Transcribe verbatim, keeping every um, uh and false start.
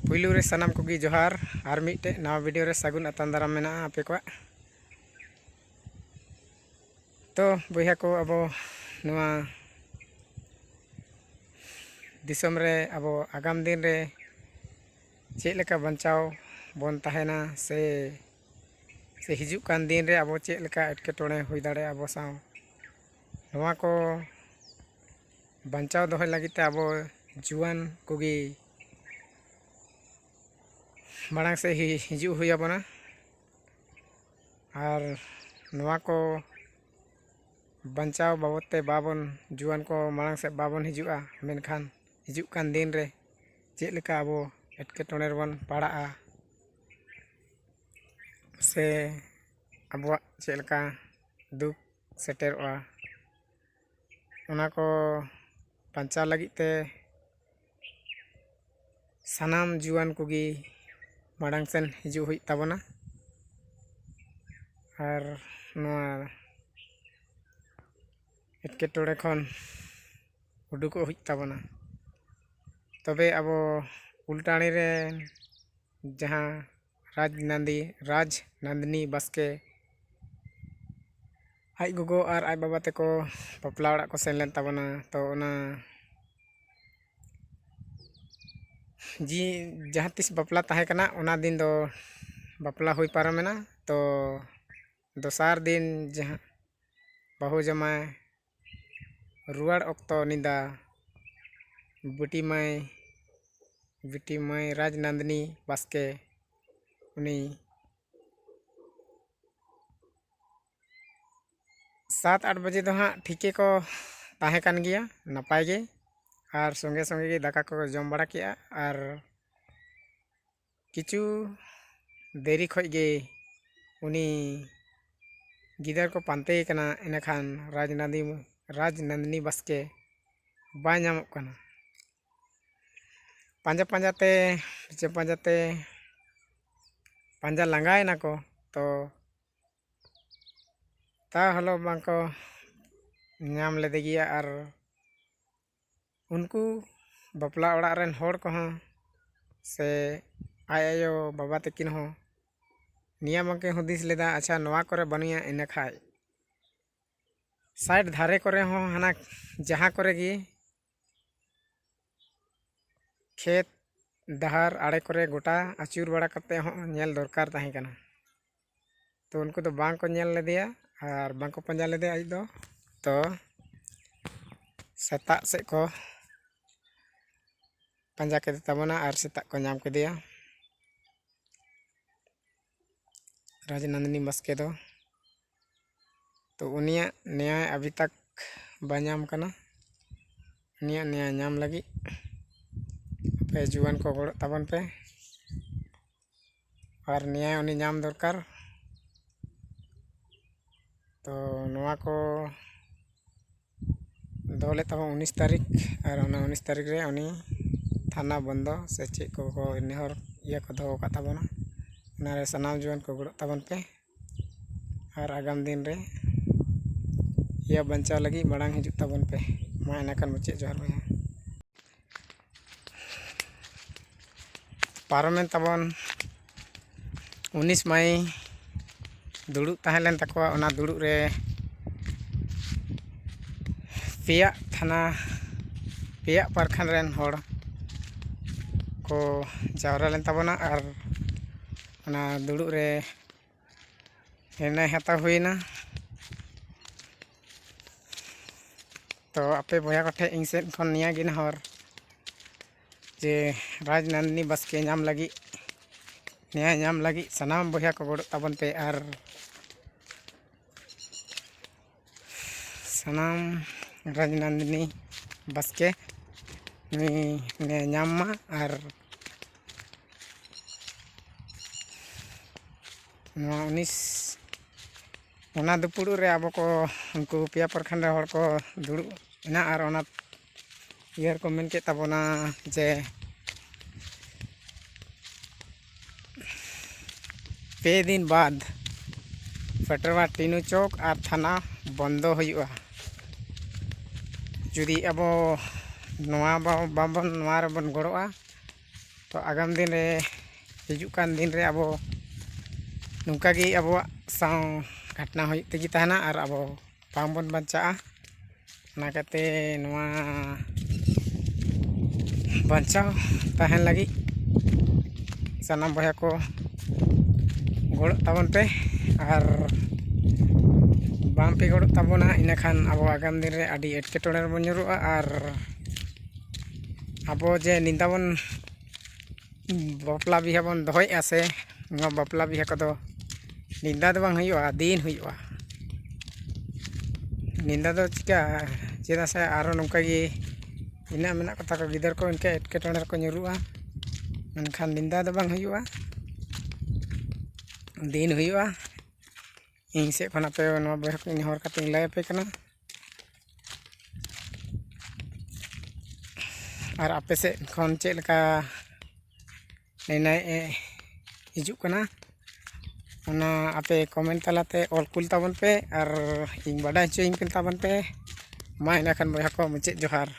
ᱯᱩᱭᱞᱩ ᱨᱮ ᱥᱟᱱᱟᱢ ᱠᱚᱜᱮ ᱡᱚᱦᱟᱨ, ᱟᱨ ᱢᱤᱫᱴᱮᱡ ᱱᱟᱣᱟ ᱵᱷᱤᱰᱤᱭᱳ ᱨᱮ ᱥᱟᱹᱜᱩᱱ ᱟᱛᱟᱝ ᱫᱟᱨᱟᱢ ᱢᱮᱱᱟᱜᱼᱟ ᱟᱯᱮ ᱠᱚᱣᱟᱜ᱾ ᱛᱚ ᱵᱚᱭᱦᱟ ᱠᱚ, ᱟᱵᱚ ᱱᱚᱣᱟ ᱫᱤᱥᱚᱢ ᱨᱮ ᱟᱵᱚ ᱟᱜᱟᱢ ᱫᱤᱱ ᱨᱮ ᱪᱮᱫ ᱞᱮᱠᱟ ᱵᱟᱧᱪᱟᱣ ᱵᱚᱱ ᱛᱟᱦᱮᱱᱟ, ᱥᱮ, ᱥᱮ ᱦᱤᱡᱩᱜ ᱠᱟᱱ ᱫᱤᱱ ᱨᱮ ᱟᱵᱚ ᱪᱮᱫ ᱞᱮᱠᱟ ᱮᱴᱠᱮᱴᱚᱬᱮ ᱦᱩᱭ ᱫᱟᱲᱮᱭᱟᱜᱼᱟ ᱟᱵᱚ ᱥᱟᱶ, ᱱᱚᱣᱟ ᱠᱚ ᱵᱟᱧᱪᱟᱣ ᱫᱚᱦᱚᱭ ᱞᱟᱹᱜᱤᱫ ᱛᱮ ᱟᱵᱚ ᱡᱩᱣᱟᱹᱱ ᱠᱚᱜᱮ ᱢᱟᱲᱟᱝ ᱥᱮᱫ ᱦᱤ-, ᱦᱤᱡᱩᱜ ᱦᱩᱭ ᱟᱵᱚᱱᱟ᱾ ᱟᱨ ᱱᱚᱣᱟ ᱠᱚ ᱵᱟᱧᱪᱟᱣ ᱵᱟᱵᱚᱫ ᱛᱮ ᱵᱟᱵᱚᱱ, ᱡᱩᱣᱟᱹᱱ ᱠᱚ ᱢᱟᱲᱟᱝ ᱥᱮᱫ ᱵᱟᱵᱚᱱ ᱦᱤᱡᱩᱜᱼᱟ, ᱢᱮᱱᱠᱷᱟᱱ ᱦᱤᱡᱩᱜ ᱠᱟᱱ ᱫᱤᱱ ᱨᱮ ᱪᱮᱫ ᱞᱮᱠᱟ ᱟᱵᱚ ᱮᱴᱠᱮᱴᱚᱬᱮ ᱨᱮᱵᱚᱱ ᱯᱟᱲᱟᱜᱼᱟ, ᱥᱮ ᱟᱵᱚᱣᱟᱜ ᱪᱮᱫ ᱞᱮᱠᱟ ᱫᱩᱠ ᱥᱮᱴᱮᱨᱚᱜᱼᱟ, ᱚᱱᱟ ᱠᱚ ᱵᱟᱧᱪᱟᱣ ᱞᱟᱹᱜᱤᱫ ᱛᱮ ᱥᱟᱱᱟᱢ ᱡᱩᱣᱟᱹᱱ ᱠᱚᱜᱮ ᱢᱟᱲᱟᱝ ᱥᱮᱱ ᱦᱤᱡᱩᱜ ᱦᱩᱭᱩᱜ ᱛᱟᱵᱚᱱᱟ᱾ ᱟᱨ ᱱᱚᱣᱟ ᱮᱴᱠᱮᱴᱚᱬᱮ ᱠᱷᱚᱱ ᱩᱰᱩᱠᱚᱜ ᱦᱩᱭᱩᱜ ᱛᱟᱵᱚᱱᱟ᱾ ᱛᱚᱵᱮ ᱟᱵᱚ ᱩᱞᱴᱟᱹᱲᱤ ᱨᱮᱱ ᱡᱟᱦᱟᱸ ᱨᱟᱡᱽ ᱱᱟᱱᱫᱤ, ᱨᱟᱡᱽ ᱱᱟᱱᱫᱤᱱᱤ ᱵᱟᱥᱠᱮ, ᱟᱡ ᱜᱚᱜᱚ ᱟᱨ ᱟᱡ ᱵᱟᱵᱟ ᱛᱟᱠᱚ ᱵᱟᱯᱞᱟ ᱚᱲᱟᱜ ᱠᱚ ᱥᱮᱱ ᱞᱮᱱ ᱛᱟᱵᱚᱱᱟ᱾ ᱛᱚ ᱚᱱᱟ ᱡᱤ-, ᱡᱟᱦᱟᱸ ᱛᱤᱥ ᱵᱟᱯᱞᱟ ᱛᱟᱦᱮᱸ ᱠᱟᱱᱟ, ᱚᱱᱟ ᱫᱤᱱ ᱫᱚ ᱵᱟᱯᱞᱟ ᱦᱩᱭ ᱯᱟᱨᱚᱢᱮᱱᱟ᱾ ᱛᱚ ᱫᱚᱥᱟᱨ ᱫᱤᱱ ᱡᱟᱦᱟᱸ ᱵᱟᱹᱦᱩ ᱡᱟᱶᱟᱭ ᱨᱩᱣᱟᱹᱲ ᱚᱠᱛᱚ ᱧᱤᱫᱟᱹ ᱵᱤᱴᱤ ᱢᱟᱹᱭ, ᱵᱤᱴᱤ ᱢᱟᱹᱭ ᱨᱟᱡᱽ ᱱᱟᱱᱫᱤᱱᱤ ᱵᱟᱥᱠᱮ, ᱩᱱᱤ ᱥᱟᱛ ᱟᱴ ᱵᱟᱡᱮ ᱫᱚ ᱦᱟᱸᱜ ᱴᱷᱤᱠ ᱜᱮᱠᱚ ᱛᱟᱦᱮᱸ ᱠᱟᱱ ᱜᱮᱭᱟ, ᱱᱟᱯᱟᱭ ᱜᱮ᱾ ᱟᱨ ᱥᱚᱸᱜᱮ ᱥᱚᱸᱜᱮ ᱜᱮ ᱫᱟᱠᱟ ᱠᱚ ᱡᱚᱢ ᱵᱟᱲᱟ ᱠᱮᱜᱼᱟ᱾ ᱟᱨ ᱠᱤᱪᱷᱩ ᱫᱮᱨᱤ ᱠᱷᱚᱡ ᱜᱮ ᱩᱱᱤ ᱜᱤᱫᱟᱹᱨ ᱠᱚ ᱯᱟᱱᱛᱮᱭᱮ ᱠᱟᱱᱟ᱾ ᱤᱱᱟᱹᱠᱷᱟᱱ ᱨᱟᱡᱽᱱᱟᱱᱫᱤ, ᱨᱟᱡᱽᱱᱟᱱᱫᱤᱱᱤ ᱵᱟᱥᱠᱮ ᱵᱟᱭ ᱧᱟᱢᱚᱜ ᱠᱟᱱᱟ᱾ ᱯᱟᱸᱡᱟ ᱯᱟᱸᱡᱟ ᱛᱮ, ᱯᱤᱪᱷᱟᱹ ᱯᱟᱸᱡᱟ ᱛᱮ ᱯᱟᱸᱡᱟ ᱞᱟᱸᱜᱟᱭᱮᱱᱟ ᱠᱚ᱾ ᱛᱚ ᱛᱟᱣ ᱦᱚᱞᱚ ᱵᱟᱝᱠᱚ ᱧᱟᱢ ᱞᱮᱫᱮ ᱜᱮᱭᱟ᱾ ᱟᱨ ᱩᱱᱠᱩ ᱵᱟᱯᱞᱟ ᱚᱲᱟᱜ ᱨᱮᱱ ᱦᱚᱲ ᱠᱚᱦᱚᱸ ᱥᱮ ᱟᱡ ᱟᱭᱳ ᱵᱟᱵᱟ ᱛᱟᱹᱠᱤᱱ ᱦᱚᱸ ᱱᱤᱭᱟᱹ ᱵᱟᱝᱠᱤᱱ ᱦᱩᱫᱤᱥ ᱞᱮᱫᱟ, ᱟᱪᱪᱷᱟ, ᱱᱚᱣᱟ ᱠᱚᱨᱮ ᱵᱟᱹᱱᱩᱭᱟ, ᱤᱱᱟᱹ ᱠᱷᱟᱡ ᱥᱟᱭᱤᱰ ᱫᱷᱟᱨᱮ ᱠᱚᱨᱮ ᱦᱚᱸ ᱦᱟᱱᱟ ᱡᱟᱦᱟᱸ ᱠᱚᱨᱮ ᱜᱮ ᱠᱷᱮᱛ ᱰᱟᱦᱟᱨ ᱟᱲᱮ ᱠᱚᱨᱮ ᱜᱚᱴᱟ ᱟᱹᱪᱩᱨ ᱵᱟᱲᱟ ᱠᱟᱛᱮ ᱦᱚᱸ ᱧᱮᱞ ᱫᱚᱨᱠᱟᱨ ᱛᱟᱦᱮᱸ ᱠᱟᱱᱟ᱾ ᱛᱚ ᱩᱱᱠᱩ ᱫᱚ ᱵᱟᱝ ᱠᱚ ᱧᱮᱞ ᱞᱮᱫᱮᱭᱟ ᱟᱨ ᱵᱟᱝ ᱠᱚ ᱯᱟᱸᱡᱟ ᱞᱮᱫᱮᱭᱟ ᱟᱡ ᱫᱚ᱾ ᱛᱚ ᱥᱮᱛᱟᱜ ᱥᱮᱫ ᱠᱚ ᱯᱟᱸᱡᱟ ᱠᱮᱫᱮ ᱛᱟᱵᱚᱱᱟ ᱟᱨ ᱥᱮᱛᱟᱜ ᱠᱚ ᱧᱟᱢ ᱠᱮᱫᱮᱭᱟ ᱨᱟᱡᱽᱱᱟᱱᱫᱤᱱᱤ ᱵᱟᱥᱠᱮ ᱫᱚ᱾ ᱛᱚ ᱩᱱᱤᱭᱟᱜ ᱱᱮᱭᱟᱭ ᱟᱵᱷᱤ ᱛᱟᱠ ᱵᱟᱭ ᱧᱟᱢ ᱠᱟᱱᱟ᱾ ᱩᱱᱤᱭᱟᱜ ᱱᱮᱭᱟᱭ ᱧᱟᱢ ᱞᱟᱹᱜᱤᱫ ᱟᱯᱮ ᱡᱩᱣᱟᱹᱱ ᱠᱚ ᱜᱚᱲᱚᱜ ᱛᱟᱵᱚᱱ ᱯᱮ᱾ ᱟᱨ ᱱᱮᱭᱟᱭ ᱩᱱᱤ ᱧᱟᱢ ᱫᱚᱨᱠᱟᱨ᱾ ᱛᱚ ᱱᱚᱣᱟ ᱠᱚ ᱫᱚᱦᱚ ᱞᱮᱫ ᱛᱟᱵᱚᱱ ᱩᱱᱤᱥ ᱛᱟᱹᱨᱤᱠᱷ, ᱟᱨ ᱚᱱᱟ ᱩᱱᱤᱥ ᱛᱟᱹᱨᱤᱠᱷ ᱨᱮ ᱩᱱᱤ ᱛᱷᱟᱱᱟ ᱵᱚᱱᱫᱚ ᱥᱮ ᱪᱮᱫ ᱠᱚ ᱠᱚ ᱱᱮᱦᱚᱨ ᱤᱭᱟᱹ ᱠᱚ ᱫᱚᱦᱚ ᱟᱠᱟᱫ ᱛᱟᱵᱚᱱᱟ, ᱚᱱᱟᱨᱮ ᱥᱟᱱᱟᱢ ᱡᱩᱣᱟᱹᱱ ᱠᱚ ᱜᱚᱲᱚᱜ ᱛᱟᱵᱚᱱ ᱯᱮ᱾ ᱟᱨ ᱟᱜᱟᱢ ᱫᱤᱱ ᱨᱮ ᱤᱭᱟᱹ ᱵᱟᱧᱪᱟᱣ ᱞᱟᱹᱜᱤᱫ ᱢᱟᱲᱟᱝ ᱦᱤᱡᱩᱜ ᱛᱟᱵᱚᱱ ᱯᱮ᱾ ᱢᱟ ᱮᱱᱠᱷᱟᱱ ᱢᱩᱪᱟᱹᱫ ᱡᱚᱦᱟᱨ ᱵᱚᱭᱦᱟ᱾ ᱯᱟᱨᱚᱢᱮᱱ ᱛᱟᱵᱚᱱ ᱩᱱᱤᱥ ᱢᱟᱭ ᱫᱩᱲᱩᱵ ᱛᱟᱦᱮᱸ ᱞᱮᱱ ᱛᱟᱠᱚᱣᱟ᱾ ᱚᱱᱟ ᱫᱩᱲᱩᱵ ᱨᱮ ᱯᱮᱭᱟ ᱛᱷᱟᱱᱟ, ᱯᱮᱭᱟ ᱯᱟᱨᱠᱷᱟᱱ ᱨᱮᱱ ᱦᱚᱲ ᱠᱚ ᱡᱟᱣᱨᱟ ᱞᱮᱱ ᱛᱟᱵᱚᱱᱟ ᱟᱨ ᱚᱱᱟ ᱫᱩᱲᱩᱵ ᱨᱮ ᱱᱤᱨᱱᱚᱭ ᱦᱟᱛᱟᱣ ᱦᱩᱭᱮᱱᱟ᱾ ᱛᱚ ᱟᱯᱮ ᱵᱚᱭᱦᱟ ᱠᱚᱴᱷᱮᱱ ᱤᱧ ᱥᱮᱫ ᱠᱷᱚᱱ ᱱᱤᱭᱟᱹ ᱜᱮ ᱱᱮᱦᱚᱨ ᱡᱮ ᱨᱟᱡᱽᱱᱟᱱᱫᱤᱱᱤ ᱵᱟᱥᱠᱮ ᱧᱟᱢ ᱞᱟᱹᱜᱤᱫ, ᱱᱮᱭᱟᱭ ᱧᱟᱢ ᱞᱟᱹᱜᱤᱫ ᱥᱟᱱᱟᱢ ᱵᱚᱭᱦᱟ ᱠᱚ ᱜᱚᱲᱚᱜ ᱛᱟᱵᱚᱱ ᱯᱮ᱾ ᱟᱨ ᱥᱟᱱᱟᱢ ᱨᱟᱡᱽᱱᱟᱱᱫᱤᱱᱤ ᱵᱟᱥᱠᱮ ᱱᱩᱭ ᱱᱮᱭᱟᱭ ᱧᱟᱢ ᱢᱟ᱾ ᱟᱨ ᱱᱚᱣᱟ ᱩᱱᱤᱥ, ᱚᱱᱟ ᱫᱩᱯᱩᱲᱩᱵ ᱨᱮ ᱟᱵᱚ ᱠᱚ, ᱩᱱᱠᱩ ᱯᱮᱭᱟ ᱯᱨᱚᱠᱷᱚᱸᱰ ᱨᱮ ᱦᱚᱲ ᱠᱚ ᱫᱩᱲᱩᱵ ᱮᱱᱟ ᱟᱨ ᱚᱱᱟ ᱤᱭᱟᱹ ᱨᱮᱠᱚ ᱢᱮᱱ ᱠᱮᱫ ᱛᱟᱵᱚᱱᱟ ᱡᱮ ᱯᱮ ᱫᱤᱱ ᱵᱟᱫᱽ ᱯᱮᱴᱨᱣᱟ ᱴᱤᱱᱩ ᱪᱚᱠ ᱟᱨ ᱛᱷᱟᱱᱟ ᱵᱚᱱᱫᱚ ᱦᱩᱭᱩᱜᱼᱟ᱾ ᱡᱩᱫᱤ ᱟᱵᱚ ᱱᱚᱣᱟ ᱵᱟ-, ᱵᱟᱵᱚᱱ, ᱱᱚᱣᱟ ᱨᱮᱵᱚᱱ ᱜᱚᱲᱚᱜᱼᱟ, ᱛᱚ ᱟᱜᱟᱢ ᱫᱤᱱ ᱨᱮ, ᱦᱤᱡᱩᱜ ᱠᱟᱱ ᱫᱤᱱ ᱨᱮ ᱟᱵᱚ ᱱᱚᱝᱠᱟ ᱜᱮ ᱟᱵᱚᱣᱟᱜ ᱥᱟᱶ ᱜᱷᱚᱴᱱᱟ ᱦᱩᱭᱩᱜ ᱛᱮᱜᱮ ᱛᱟᱦᱮᱱᱟ ᱟᱨ ᱟᱵᱚ ᱵᱟᱝᱵᱚᱱ ᱵᱟᱧᱪᱟᱜᱼᱟ᱾ ᱚᱱᱟ ᱠᱟᱛᱮ ᱱᱚᱣᱟ ᱵᱟᱧᱪᱟᱣ ᱛᱟᱦᱮᱱ ᱞᱟᱹᱜᱤᱫ ᱥᱟᱱᱟᱢ ᱵᱚᱭᱦᱟ ᱠᱚ ᱜᱚᱲᱚᱜ ᱛᱟᱵᱚᱱ ᱯᱮ, ᱟᱨ ᱵᱟᱝ ᱯᱮ ᱜᱚᱲᱚᱜ ᱛᱟᱵᱚᱱᱟ, ᱤᱱᱟᱹᱠᱷᱟᱱ ᱟᱵᱚ ᱟᱜᱟᱢ ᱫᱤᱱ ᱨᱮ ᱟᱹᱰᱤ ᱮᱴᱠᱮᱴᱚᱬᱮ ᱨᱮᱵᱚᱱ ᱧᱩᱨᱩᱜᱼᱟ᱾ ᱟᱨ ᱟᱵᱚ ᱡᱮ ᱱᱤᱫᱟ ᱵᱚᱱ ᱵᱟᱯᱞᱟ ᱵᱤᱦᱟᱹ ᱵᱚᱱ ᱫᱚᱦᱚᱭᱮᱫᱼᱟ ᱥᱮ, ᱱᱚᱣᱟ ᱵᱟᱯᱞᱟ ᱵᱤᱦᱟᱹ ᱠᱚᱫᱚ ᱱᱤᱫᱟ ᱫᱚ ᱵᱟᱝ ᱦᱩᱭᱩᱜᱼᱟ, ᱫᱤᱱ ᱦᱩᱭᱩᱜᱼᱟ᱾ ᱱᱤᱫᱟ ᱫᱚ ᱪᱤᱠᱟ? ᱪᱮᱫᱟᱜ ᱥᱮ ᱟᱨᱚ ᱱᱚᱝᱠᱟ ᱜᱮ ᱤᱱᱟᱹᱜ ᱢᱮᱱᱟᱜ ᱠᱚᱛᱟ ᱠᱚ ᱜᱤᱫᱟᱹᱨ ᱠᱚ, ᱤᱱᱠᱟᱹ ᱮᱴᱠᱮᱴᱚᱬᱮ ᱨᱮᱠᱚ ᱧᱩᱨᱩᱜᱼᱟ᱾ ᱢᱮᱱᱠᱷᱟᱱ ᱱᱤᱫᱟ ᱫᱚ ᱵᱟᱝ ᱦᱩᱭᱩᱜᱼᱟ, ᱫᱤᱱ ᱦᱩᱭᱩᱜᱼᱟ᱾ ᱤᱧ ᱥᱮᱫ ᱠᱷᱚᱱ ᱟᱯᱮ ᱱᱚᱣᱟ ᱵᱚᱭᱦᱟ ᱠᱚ ᱱᱮᱦᱚᱨ ᱠᱟᱛᱮᱧ ᱞᱟᱹᱭ ᱟᱯᱮ ᱠᱟᱱᱟ᱾ ᱟᱨ ᱟᱯᱮ ᱥᱮᱫ ᱠᱷᱚᱱ ᱪᱮᱫ ᱞᱮᱠᱟ ᱱᱤᱨᱱᱟᱭ ᱮ ᱦᱤᱡᱩᱜ ᱠᱟᱱᱟ, ᱚᱱᱟ ᱟᱯᱮ ᱠᱚᱢᱮᱱᱴ ᱛᱟᱞᱟᱛᱮ ᱚᱞ ᱠᱩᱞ ᱛᱟᱵᱚᱱ ᱯᱮ ᱟᱨ ᱤᱧ ᱵᱟᱰᱟᱭ ᱦᱚᱪᱚᱭᱤᱧ ᱯᱮ ᱛᱟᱵᱚᱱ ᱯᱮ᱾ ᱢᱟ ᱤᱱᱟᱹ ᱠᱷᱟᱱ ᱵᱚᱭᱦᱟ ᱠᱚ, ᱢᱩᱪᱟᱹᱫ ᱡᱚᱦᱟᱨ᱾